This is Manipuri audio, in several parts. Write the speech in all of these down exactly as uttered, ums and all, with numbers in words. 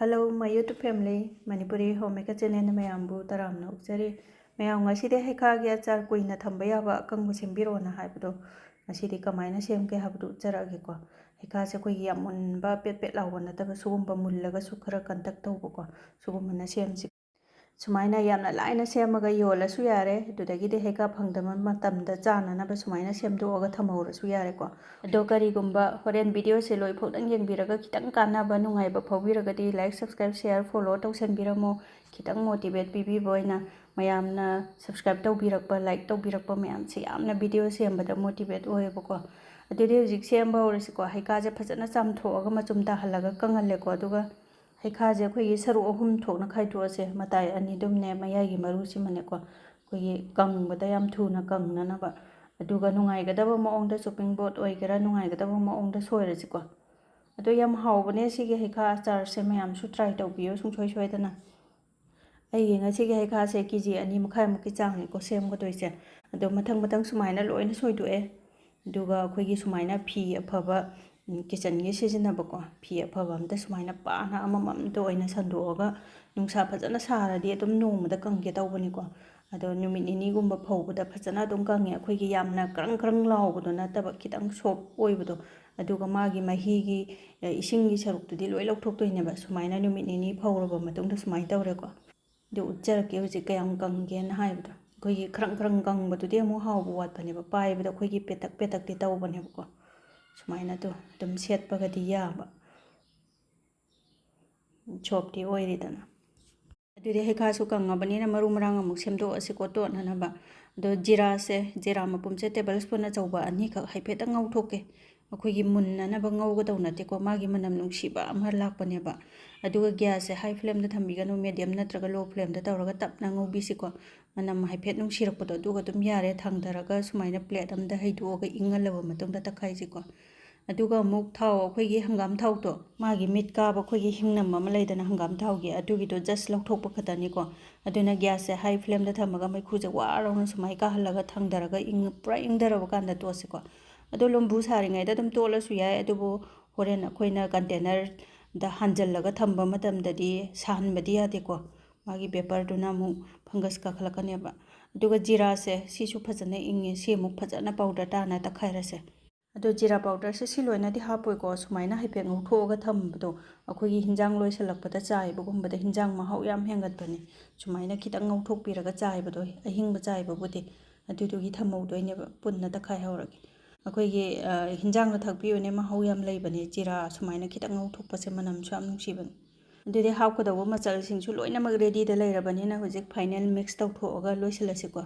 Hello, my YouTube family, Manipuri Homemaker channelꯅ ꯃꯌꯥꯝꯕꯨ ꯇꯔꯥꯝꯅ ꯑꯣꯛꯆꯔꯤ꯫ ꯃꯌꯥꯝ, ꯉꯁꯤꯗꯤ ꯍꯩꯈꯥꯒꯤ ꯑꯆꯥꯔ ꯀꯨꯏꯅ ꯊꯝꯕ ꯌꯥꯕ ꯑꯀꯪꯕ ꯁꯦꯝꯕꯤꯔꯣꯅ ꯍꯥꯏꯕꯗꯣ, ꯉꯁꯤꯗꯤ ꯀꯃꯥꯏꯅ ꯁꯦꯝꯒꯦ ꯍꯥꯏꯕꯗꯨ ꯎꯠꯆꯔꯛꯑꯒꯦꯀꯣ꯫ ꯍꯩꯈꯥꯁꯦ ꯑꯩꯈꯣꯏꯒꯤ ꯌꯥꯝ ꯃꯨꯟꯕ ꯄꯦꯠ ꯄꯦꯠ ꯂꯥꯎꯕ ꯅꯠꯇꯕ, ꯁꯤꯒꯨꯝꯕ ꯃꯨꯜꯂꯒꯁꯨ ꯈꯔ ꯀꯟꯇꯛ ꯇꯧꯕꯀꯣ, ꯁꯤꯒꯨꯝꯕꯅ ꯁꯦꯝꯁꯤ꯫ ꯁꯨꯃꯥꯏꯅ ꯌꯥꯝꯅ ꯂꯥꯏꯅ ꯁꯦꯝꯃꯒ ꯌꯣꯜꯂꯁꯨ ꯌꯥꯔꯦ, ꯑꯗꯨꯗꯒꯤꯗꯤ ꯍꯩꯈꯥ ꯐꯪꯗꯕ ꯃꯇꯝꯗ ꯆꯥꯅꯅꯕ ꯁꯨꯃꯥꯏꯅ ꯁꯦꯝꯗꯣꯛꯑꯒ ꯊꯝꯍꯧꯔꯁꯨ ꯌꯥꯔꯦꯀꯣ꯫ ꯑꯗꯣ ꯀꯔꯤꯒꯨꯝꯕ ꯍꯣꯔꯦꯟ videoꯁꯦ ꯂꯣꯏꯐꯥꯎꯗꯪ ꯌꯦꯡꯕꯤꯔꯒ ꯈꯤꯇꯪ ꯀꯥꯟꯅꯕ ꯅꯨꯡꯉꯥꯏꯕ ꯐꯥꯎꯕꯤꯔꯒꯗꯤ like, subscribe, share, follow ꯇꯧꯁꯟꯕꯤꯔꯝꯃꯣ꯫ ꯈꯤꯇꯪ motivate ꯄꯤꯕꯤꯕ ꯑꯣꯏꯅ ꯃꯌꯥꯝꯅ subscribe ꯇꯧꯕꯤꯔꯛꯄ, like ꯇꯧꯕꯤꯔꯛꯄ ꯃꯌꯥꯝꯁꯦ ꯌꯥꯝꯅ video ꯁꯦꯝꯕꯗ motivate ꯑꯣꯏꯌꯦꯕꯀꯣ꯫ ꯑꯗꯨꯗꯤ ꯍꯧꯖꯤꯛ ꯁꯦꯝꯕ ꯍꯧꯔꯁꯤꯀꯣ꯫ ꯍꯩꯈꯥꯁꯦ ꯐꯖꯅ ꯆꯥꯝꯊꯣꯛꯑꯒ ꯃꯆꯨꯝ ꯇꯥꯍꯜꯂꯒ ꯀꯪꯍꯜꯂꯦꯀꯣ꯫ ꯑꯗꯨꯒ ꯍꯩꯈꯥꯁꯦ ꯑꯩꯈꯣꯏꯒꯤ ꯁꯔꯨꯛ ꯑꯍꯨꯝ ꯊꯣꯛꯅ ꯈꯥꯏꯗꯣꯛꯑꯁꯦ꯫ ꯃꯇꯥꯏ ꯑꯅꯤꯗꯨꯝꯅꯦ, ꯃꯌꯥꯏꯒꯤ ꯃꯔꯨꯁꯤꯃꯅꯦꯀꯣ, ꯑꯩꯈꯣꯏꯒꯤ ꯀꯪꯕꯗ ꯌꯥꯝ ꯊꯨꯅ ꯀꯪꯅꯅꯕ꯫ ꯑꯗꯨꯒ ꯅꯨꯡꯉꯥꯏꯒꯗꯕ ꯃꯑꯣꯡꯗ chopping board ꯑꯣꯏꯒꯦꯔꯥ, ꯅꯨꯡꯉꯥꯏꯒꯗꯕ ꯃꯑꯣꯡꯗ ꯁꯣꯏꯔꯁꯤꯀꯣ꯫ ꯑꯗꯣ ꯌꯥꯝ ꯍꯥꯎꯕꯅꯦ ꯁꯤꯒꯤ ꯍꯩꯈꯥ ꯑꯆꯥꯔꯁꯦ, ꯃꯌꯥꯝꯁꯨ try ꯇꯧꯕꯤꯌꯨ ꯁꯨꯡꯁꯣꯏ ꯁꯣꯏꯗꯅ꯫ ꯑꯩꯒꯤ ꯉꯁꯤꯒꯤ ꯍꯩꯈꯥꯁꯦ KG ꯑꯅꯤ ꯃꯈꯥꯏꯃꯨꯛꯀꯤ ꯆꯥꯡꯅꯤꯀꯣ ꯁꯦꯝꯒꯗꯣꯏꯁꯦ꯫ ꯑꯗꯣ ꯃꯊꯪ ꯃꯊꯪ ꯁꯨꯃꯥꯏꯅ ꯂꯣꯏꯅ ꯁꯣꯏꯗꯣꯛꯑꯦ꯫ ꯑꯗꯨꯒ ꯑꯩꯈꯣꯏꯒꯤ ꯁꯨꯃꯥꯏꯅ ꯐꯤ ꯑꯐꯕ, ꯎꯝ, kitchenꯒꯤ ꯁꯤꯖꯤꯟꯅꯕꯀꯣ, ꯐꯤ ꯑꯐꯕ ꯑꯝꯇ ꯁꯨꯃꯥꯏꯅ ꯄꯥꯅ ꯑꯃꯃꯝꯇ ꯑꯣꯏꯅ ꯁꯟꯗꯣꯛꯑꯒ, ꯅꯨꯡꯁꯥ ꯐꯖꯅ ꯁꯥꯔꯗꯤ ꯑꯗꯨꯝ ꯅꯣꯡꯃꯗ ꯀꯪꯒꯦ ꯇꯧꯕꯅꯤꯀꯣ꯫ ꯑꯗꯣ ꯅꯨꯃꯤꯠ ꯅꯤꯅꯤꯒꯨꯝꯕ ꯐꯧꯕꯗ ꯐꯖꯅ ꯑꯗꯨꯝ ꯀꯪꯉꯦ꯫ ꯑꯩꯈꯣꯏꯒꯤ ꯌꯥꯝꯅ ꯀ꯭ꯔꯪ ꯀ꯭ꯔꯪ ꯂꯥꯎꯕꯗꯣ ꯅꯠꯇꯕ, ꯈꯤꯇꯪ soft ꯑꯣꯏꯕꯗꯣ꯫ ꯑꯗꯨꯒ ꯃꯥꯒꯤ ꯃꯍꯤꯒꯤ, ꯑꯦ, ꯏꯁꯤꯡꯒꯤ ꯁꯔꯨꯛꯇꯨꯗꯤ ꯂꯣꯏ ꯂꯧꯊꯣꯛꯇꯣꯏꯅꯦꯕ꯫ ꯁꯨꯃꯥꯏꯅ ꯅꯨꯃꯤꯠ ꯅꯤꯅꯤ ꯐꯧꯔꯕ ꯃꯇꯨꯡꯗ ꯁꯨꯃꯥꯏꯅ ꯇꯧꯔꯦꯀꯣ꯫ ꯑꯗꯨ ꯎꯠꯆꯔꯛꯀꯦ ꯍꯧꯖꯤꯛ ꯀꯌꯥꯝ ꯀꯪꯒꯦꯅ ꯍꯥꯏꯕꯗꯣ꯫ ꯑꯩꯈꯣꯏꯒꯤ ꯈ꯭ꯔꯪ ꯈ꯭ꯔꯪ ꯀꯪꯕꯗꯨꯗꯤ ꯑꯃꯨꯛ ꯍꯥꯎꯕ ꯋꯥꯠꯄꯅꯦꯕ, ꯄꯥꯏꯕꯗ ꯑꯩꯈꯣꯏꯒꯤ ꯄꯦꯇꯛ ꯄꯦꯇꯛꯇꯤ ꯇꯧꯕꯅꯦꯕꯀꯣ꯫ ꯁꯨꯃꯥꯏꯅ ꯑꯗꯨ ꯑꯗꯨꯝ ꯁꯦꯠꯄꯒꯗꯤ ꯌꯥꯕ, softꯇꯤ ꯑꯣꯏꯔꯦꯗꯅ꯫ ꯑꯗꯨꯗꯤ ꯍꯩꯈꯥꯁꯨ ꯀꯪꯉꯕꯅꯤꯅ ꯃꯔꯨ ꯃꯔꯥꯡ ꯑꯃꯨꯛ ꯁꯦꯝꯗꯣꯛꯑꯁꯤꯀꯣ ꯇꯣꯠꯅꯅꯕ꯫ ꯑꯗꯣ ꯖꯤꯔꯥꯁꯦ, ꯖꯤꯔꯥ ꯃꯄꯨꯝꯁꯦ table spoon ꯑꯆꯧꯕ ꯑꯅꯤꯈꯛ ꯍꯥꯏꯐꯦꯠꯇꯪ ꯉꯧꯊꯣꯛꯀꯦ꯫ ꯑꯩꯈꯣꯏꯒꯤ ꯃꯨꯟꯅꯅꯕ ꯉꯧꯒꯗꯧ ꯅꯠꯇꯦꯀꯣ, ꯃꯥꯒꯤ ꯃꯅꯝ ꯅꯨꯡꯁꯤꯕ ꯑꯃ ꯂꯥꯛꯄꯅꯦꯕ꯫ ꯑꯗꯨꯒ gasꯁꯦ high flameꯗ ꯊꯝꯕꯤꯒꯅꯨ, medium ꯅꯠꯇ꯭ꯔꯒ low flameꯗ ꯇꯧꯔꯒ ꯇꯞꯅ ꯉꯧꯕꯤꯁꯤꯀꯣ꯫ ꯃꯅꯝ ꯍꯥꯏꯐꯦꯠ ꯅꯨꯡꯁꯤꯔꯛꯄꯗꯣ ꯑꯗꯨꯒ ꯑꯗꯨꯝ ꯌꯥꯔꯦ꯫ ꯊꯥꯡꯗꯔꯒ ꯁꯨꯃꯥꯏꯅ plate ꯑꯝꯗ ꯍꯩꯗꯣꯛꯑꯒ ꯏꯪꯍꯜꯂꯕ ꯃꯇꯨꯡꯗ ꯇꯛꯈꯥꯏꯁꯤꯀꯣ꯫ ꯑꯗꯨꯒ ꯑꯃꯨꯛ ꯊꯥꯎ, ꯑꯩꯈꯣꯏꯒꯤ ꯍꯪꯒꯥꯝ ꯊꯥꯎꯗꯣ, ꯃꯥꯒꯤ ꯃꯤꯠ ꯀꯥꯕ ꯑꯩꯈꯣꯏꯒꯤ ꯍꯤꯡꯅꯝ ꯑꯃ ꯂꯩꯗꯅ ꯍꯪꯒꯥꯝ ꯊꯥꯎꯒꯤ, ꯑꯗꯨꯒꯤꯗꯣ just ꯂꯧꯊꯣꯛꯄ ꯈꯛꯇꯅꯤꯀꯣ꯫ ꯑꯗꯨꯅ gasꯁꯦ high flameꯗ ꯊꯝꯃꯒ ꯃꯩꯈꯨꯁꯦ ꯋꯥ ꯂꯥꯎꯅ ꯁꯨꯃꯥꯏꯅ ꯀꯥꯍꯜꯂꯒ ꯊꯥꯡꯗꯔꯒ ꯏꯪ-, ꯄꯨꯔꯥ ꯏꯪꯊꯔꯕ ꯀꯥꯟꯗ ꯇꯣꯠꯁꯤꯀꯣ꯫ ꯑꯗꯣ ꯂꯨꯝꯕꯨ ꯁꯥꯔꯤꯉꯩꯗ ꯑꯗꯨꯝ ꯇꯣꯠꯂꯁꯨ ꯌꯥꯏ, ꯑꯗꯨꯕꯨ ꯍꯣꯔꯦꯟ ꯑꯩꯈꯣꯏꯅ container ꯗ ꯍꯥꯟꯖꯜꯂꯒ ꯊꯝꯕ ꯃꯇꯝꯗꯗꯤ ꯁꯥꯍꯟꯕꯗꯤ ꯌꯥꯗꯦꯀꯣ꯫ ꯃꯥꯒꯤ ꯕꯦꯄꯔꯗꯨꯅ ꯑꯃꯨꯛ ꯐꯪꯒꯁ ꯀꯥꯈꯠꯂꯛꯀꯅꯦꯕ꯫ ꯑꯗꯨꯒ ꯖꯤꯔꯥꯁꯦ, ꯁꯤꯁꯨ ꯐꯖꯅ ꯏꯪꯉꯦ꯫ ꯁꯤ ꯑꯃꯨꯛ ꯐꯖꯅ ꯄꯥꯎꯗꯔ ꯇꯥꯅ ꯇꯛꯈꯥꯏꯔꯁꯦ꯫ ꯑꯗꯣ ꯖꯤꯔꯥ ꯄꯥꯎꯗꯔꯁꯦ ꯁꯤ ꯂꯣꯏꯅꯗꯤ ꯍꯥꯞꯄꯣꯏꯀꯣ꯫ ꯁꯨꯃꯥꯏꯅ ꯍꯥꯏꯐꯦꯠ ꯉꯧꯊꯣꯛꯑꯒ ꯊꯝꯕꯗꯣ ꯑꯩꯈꯣꯏꯒꯤ ꯍꯤꯟꯖꯥꯡ ꯂꯣꯏꯁꯤꯜꯂꯛꯄꯗ ꯆꯥꯏꯕꯒꯨꯝꯕꯗ ꯍꯤꯟꯖꯥꯡ ꯃꯍꯥꯎ ꯌꯥꯝ ꯍꯦꯟꯒꯠꯄꯅꯦ꯫ ꯁꯨꯃꯥꯏꯅ ꯈꯤꯇꯪ ꯉꯧꯊꯣꯛꯄꯤꯔꯒ ꯆꯥꯏꯕꯗꯣ, ꯑꯍꯤꯡꯕ ꯆꯥꯏꯕꯕꯨꯗꯤ, ꯑꯗꯨꯗꯨꯒꯤ ꯊꯝꯍꯧꯗꯣꯏꯅꯦꯕ꯫ ꯄꯨꯟꯅ ꯇꯛꯈꯥꯏꯍꯧꯔꯒꯦ꯫ ꯑꯩꯈꯣꯏꯒꯤ, ꯑ, ꯍꯤꯟꯖꯥꯡꯗ ꯊꯥꯛꯄꯤꯌꯨꯅꯦ, ꯃꯍꯥꯎ ꯌꯥꯝ ꯂꯩꯕꯅꯦ꯫ ꯖꯤꯔꯥ ꯁꯨꯃꯥꯏꯅ ꯈꯤꯇꯪ ꯉꯧꯊꯣꯛꯄꯁꯦ ꯃꯅꯝꯁꯨ ꯌꯥꯝ ꯅꯨꯡꯁꯤꯕꯅꯦ꯫ ꯑꯗꯨꯗꯤ ꯍꯥꯞꯀꯗꯧꯕ ꯃꯆꯜꯁꯤꯡꯁꯨ ꯂꯣꯏꯅꯃꯛ ꯔꯦꯗꯤꯗ ꯂꯩꯔꯕꯅꯤꯅ ꯍꯧꯖꯤꯛ ꯐꯥꯏꯅꯦꯜ ꯃꯤꯛꯁ ꯇꯧꯊꯣꯛꯑꯒ ꯂꯣꯏꯁꯤꯜꯂꯁꯤꯀꯣ꯫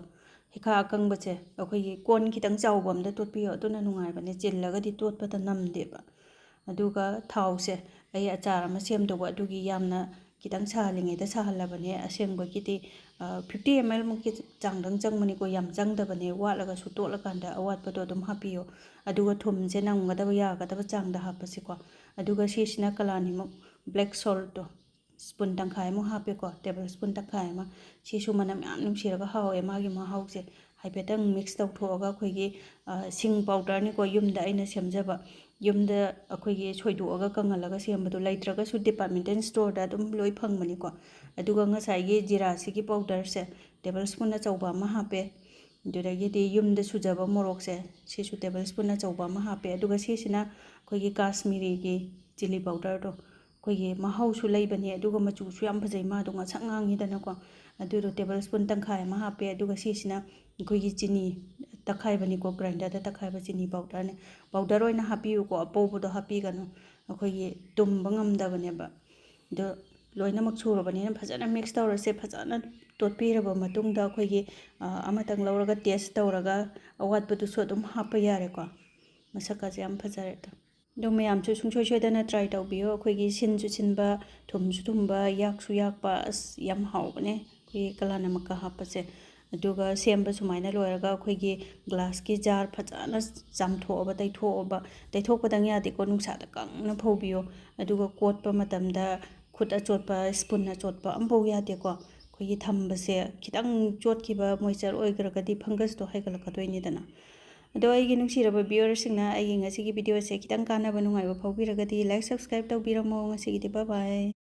ꯍꯩꯈꯥ ꯑꯀꯪꯕꯁꯦ ꯑꯩꯈꯣꯏꯒꯤ ꯀꯣꯟ ꯈꯤꯇꯪ ꯆꯥꯎꯕ ꯑꯝꯗ ꯇꯣꯠꯄꯤꯌꯣ, ꯑꯗꯨꯅ ꯅꯨꯡꯉꯥꯏꯕꯅꯦ, ꯆꯤꯜꯂꯒꯗꯤ ꯇꯣꯠꯄꯗ ꯅꯝꯗꯦꯕ꯫ ꯑꯗꯨꯒ ꯊꯥꯎꯁꯦ ꯑꯩ ꯑꯆꯥꯔ ꯑꯃ ꯁꯦꯝꯗꯧꯕ, ꯑꯗꯨꯒꯤ ꯌꯥꯝꯅ ꯈꯤꯇꯪ ꯁꯥꯍꯜꯂꯤꯉꯩꯗ ꯁꯥꯍꯜꯂꯕꯅꯦ꯫ ꯑꯁꯦꯡꯕꯒꯤꯗꯤ, ꯑ, fifty ml ꯃꯨꯛꯀꯤ ꯆꯥꯡꯗꯪ ꯆꯪꯕꯅꯤꯀꯣ, ꯌꯥꯝ ꯆꯪꯗꯕꯅꯦ꯫ ꯋꯥꯠꯂꯒꯁꯨ ꯇꯣꯠꯂꯀꯥꯟꯗ ꯑꯋꯥꯠꯄꯗꯣ ꯑꯗꯨꯝ ꯍꯥꯞꯄꯤꯌꯣ꯫ ꯑꯗꯨꯒ ꯊꯨꯝꯁꯦ ꯅꯝꯒꯗꯕ ꯌꯥꯒꯗꯕ ꯆꯥꯡꯗ ꯍꯥꯞꯄꯁꯤꯀꯣ꯫ ꯑꯗꯨꯒ ꯁꯤꯁꯤꯅ ꯀꯂꯥꯅꯤꯃꯨꯛ black saltꯇꯣ spoon ꯇꯪꯈꯥꯏꯃꯨꯛ ꯍꯥꯞꯄꯦꯀꯣ, table spoon ꯇꯪꯈꯥꯏ ꯑꯃ꯫ ꯁꯤꯁꯨ ꯃꯅꯝ ꯌꯥꯝ ꯅꯨꯡꯁꯤꯔꯒ ꯍꯥꯎꯋꯦ ꯃꯥꯒꯤ ꯃꯍꯥꯎꯁꯦ꯫ ꯍꯥꯏꯐꯦꯠꯇꯪ ꯃꯤꯛꯁ ꯇꯧꯊꯣꯛꯑꯒ ꯑꯩꯈꯣꯏꯒꯤ, ꯑ, ꯁꯤꯡ ꯄꯥꯎꯗꯔꯅꯤꯀꯣ, ꯌꯨꯝꯗ ꯑꯩꯅ ꯁꯦꯝꯖꯕ, ꯌꯨꯝꯗ ꯑꯩꯈꯣꯏꯒꯤ ꯁꯣꯏꯗꯣꯛꯑꯒ ꯀꯪꯍꯜꯂꯒ ꯁꯦꯝꯕꯗꯣ, ꯂꯩꯇ꯭ꯔꯒꯁꯨ departmental storeꯗ ꯑꯗꯨꯝ ꯂꯣꯏ ꯐꯪꯕꯅꯤꯀꯣ꯫ ꯑꯗꯨꯒ ꯉꯁꯥꯏꯒꯤ ꯖꯤꯔꯥꯁꯤꯒꯤ ꯄꯥꯎꯗꯔꯁꯦ table spoon ꯑꯆꯧꯕ ꯑꯃ ꯍꯥꯞꯄꯦ꯫ ꯑꯗꯨꯗꯒꯤꯗꯤ ꯌꯨꯝꯗ ꯁꯨꯖꯕ ꯃꯣꯔꯣꯛꯁꯦ, ꯁꯤꯁꯨ table spoon ꯑꯆꯧꯕ ꯑꯃ ꯍꯥꯞꯄꯦ꯫ ꯑꯗꯨꯒ ꯁꯤꯁꯤꯅ ꯑꯩꯈꯣꯏꯒꯤ ꯀꯥꯁꯃꯤꯔꯤꯒꯤ chilli powderꯗꯣ, ꯑꯩꯈꯣꯏꯒꯤ ꯃꯍꯥꯎꯁꯨ ꯂꯩꯕꯅꯦ, ꯑꯗꯨꯒ ꯃꯆꯨꯁꯨ ꯌꯥꯝ ꯐꯖꯩ, ꯃꯥꯗꯣ ꯉꯁꯪ ꯉꯥꯡꯉꯤꯗꯅꯀꯣ꯫ ꯑꯗꯨꯗꯣ table spoon ꯇꯪꯈꯥꯏ ꯑꯃ ꯍꯥꯞꯄꯦ꯫ ꯑꯗꯨꯒ ꯁꯤꯁꯤꯅ ꯑꯩꯈꯣꯏꯒꯤ ꯆꯤꯅꯤ ꯇꯛꯈꯥꯏꯕꯅꯤꯀꯣ, grinderꯗ ꯇꯛꯈꯥꯏꯕ ꯆꯤꯅꯤ powderꯅꯦ꯫ Powder ꯑꯣꯏꯅ ꯍꯥꯞꯄꯤꯌꯨꯀꯣ, ꯑꯄꯧꯕꯗꯣ ꯍꯥꯞꯄꯤꯒꯅꯨ, ꯑꯩꯈꯣꯏꯒꯤ ꯇꯨꯝꯕ ꯉꯝꯗꯕꯅꯦꯕ꯫ ꯑꯗꯣ ꯂꯣꯏꯅꯃꯛ ꯁꯨꯔꯕꯅꯤꯅ ꯐꯖꯅ ꯃꯤꯛꯁ ꯇꯧꯔꯁꯦ꯫ ꯐꯖꯅ ꯇꯣꯠꯄꯤꯔꯕ ꯃꯇꯨꯡꯗ ꯑꯩꯈꯣꯏꯒꯤ, ꯑ, ꯑꯃꯇꯪ ꯂꯧꯔꯒ ꯇꯦꯁ ꯇꯧꯔꯒ ꯑꯋꯥꯠꯄꯗꯨꯁꯨ ꯑꯗꯨꯝ ꯍꯥꯞꯄ ꯌꯥꯔꯦꯀꯣ꯫ ꯃꯁꯛꯀꯁꯦ ꯌꯥꯝ ꯐꯖꯔꯦ꯫ ꯑꯗꯣ ꯃꯌꯥꯝꯁꯨ ꯁꯨꯡꯁꯣꯏ ꯁꯣꯏꯗꯅ ꯇ꯭ꯔꯥꯏ ꯇꯧꯕꯤꯌꯣ꯫ ꯑꯩꯈꯣꯏꯒꯤ ꯁꯤꯟꯁꯨ ꯁꯤꯟꯕ, ꯊꯨꯝꯁꯨ ꯊꯨꯝꯕ, ꯌꯥꯛꯁꯨ ꯌꯥꯛꯄ, ꯑꯁ, ꯌꯥꯝ ꯍꯥꯎꯕꯅꯦ ꯑꯩꯈꯣꯏꯒꯤ ꯀꯂꯥꯅꯃꯛꯀ ꯍꯥꯞꯄꯁꯦ꯫ ꯑꯗꯨꯒ ꯁꯦꯝꯕ ꯁꯨꯃꯥꯏꯅ ꯂꯣꯏꯔꯒ ꯑꯩꯈꯣꯏꯒꯤ ꯒ꯭ꯂꯥꯁꯀꯤ ꯖꯥꯔ ꯐꯖꯅ ꯆꯥꯝꯊꯣꯛꯑꯕ, ꯇꯩꯊꯣꯛꯑꯕ, ꯇꯩꯊꯣꯛꯄꯗꯪ ꯌꯥꯗꯦꯀꯣ, ꯅꯨꯡꯁꯥꯗ ꯀꯪꯅ ꯐꯧꯕꯤꯌꯣ꯫ ꯑꯗꯨꯒ ꯀꯣꯠꯄ ꯃꯇꯝꯗ ꯈꯨꯠ ꯑꯆꯣꯠꯄ, ꯁ꯭ꯄꯨꯟ ꯑꯆꯣꯠꯄ ꯑꯝꯐꯥꯎ ꯌꯥꯗꯦꯀꯣ꯫ ꯑꯩꯈꯣꯏꯒꯤ ꯊꯝꯕꯁꯦ ꯈꯤꯇꯪ ꯆꯣꯠꯈꯤꯕ, ꯃꯣꯏꯆꯔ ꯑꯣꯏꯈ꯭ꯔꯒꯗꯤ ꯐꯪꯒꯁꯇꯣ ꯍꯥꯏꯒꯠꯂꯛꯀꯗꯣꯏꯅꯤꯗꯅ꯫ ꯑꯗꯣ ꯑꯩꯒꯤ ꯅꯨꯡꯁꯤꯔꯕ viewerꯁꯤꯡꯅ ꯑꯩꯒꯤ ꯉꯁꯤꯒꯤ videoꯁꯦ ꯈꯤꯇꯪ ꯀꯥꯟꯅꯕ ꯅꯨꯡꯉꯥꯏꯕ ꯐꯥꯎꯕꯤꯔꯒꯗꯤ like subscribe ꯇꯧꯕꯤꯔꯝꯃꯣ꯫ ꯉꯁꯤꯒꯤꯗꯤ bye bye꯫